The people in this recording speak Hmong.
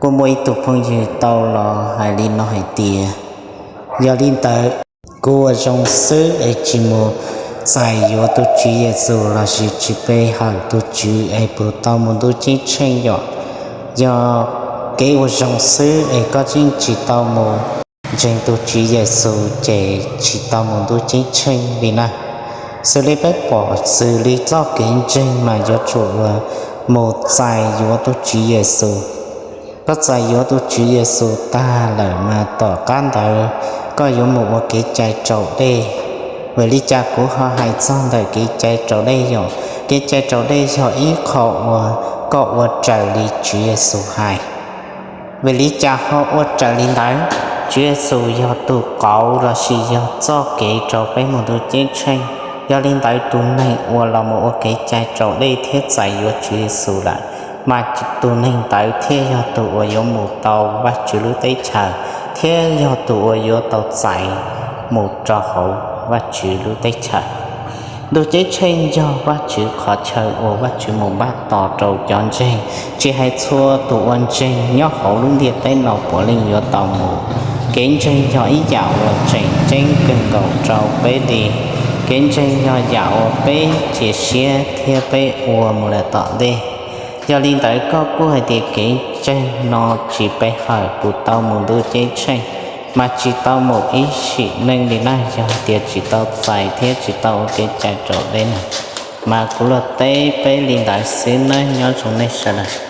Kuj muaj ib tug phooj ywg tau los hais li no hais tias, yog li ntawd, kuv ua zoo xwb es tsis mus txais yuav tus Tswv Yexus lossis tsis pe hawm tus Tswv es puas tau mus ntuj ceeb tsheej yom? Yog kev ua zoo xwb es koj yeej tsis tau mus ntseeg tus Tswv Yexus ces tsis tau mus ntuj ceeb tsheej li na. Xws li peb pom, xws li txoj kev ntseeg mas yuav tsum mus txais yuav tus Tswv Yexus. Koj txais yuav tus Tswv Yexus tag lawm mas tom qab ntawd koj yuav mus ua kev cai raus dej. Vim li cas kuv ho hais txog ntawm kev cai raus dej yom? Kev cai raus dej yog ib qho uas koj ua raws li Tswv Yexus hais. Vim li cas ho ua raws li ntawd? Tswv Yexus yog tus qauv lossis yog txoj kev rau peb mus ntuj ceeb tsheej. Yog li ntawd, tus neeg uas los mus ua kev cai raus dej thiab txais yuav Tswv Yexus lawm, mas tus neeg ntawd thiaj yog tus uas yuav mus tau Vajtswv lub teb chaws, thiab yog tus uas yuav tau txais mus rau hauv Vajtswv lub teb chaws. Ntuj ceeb tsheej yog Vajtswv qhov chaw uas Vajtswv mus npaj tos rau cov ntseeg, tsis hais txhua tus uas ntseeg nyob hauv lub ntiaj teb no puav leej yuav tau mus. Kev ntseeg yog ib yam uas tseem ceeb kawg nkaus rau peb li. Kev ntseeg yog yam uas peb cia siab thiab peb ua mus lawm tom ntej. Yog li ntawd, koj kuj hais tias kev ntseeg no tsis pe hawm puas tau mus ntuj ceeb tsheej, mas tsis tau mus ib sim neej li na. Yog hais tias tsis tau txais thiab tsis tau ua kev cai raus dej na, mas kuv los teb peb li ntawd xwb nawb. Nyob zoo nej sawv daws.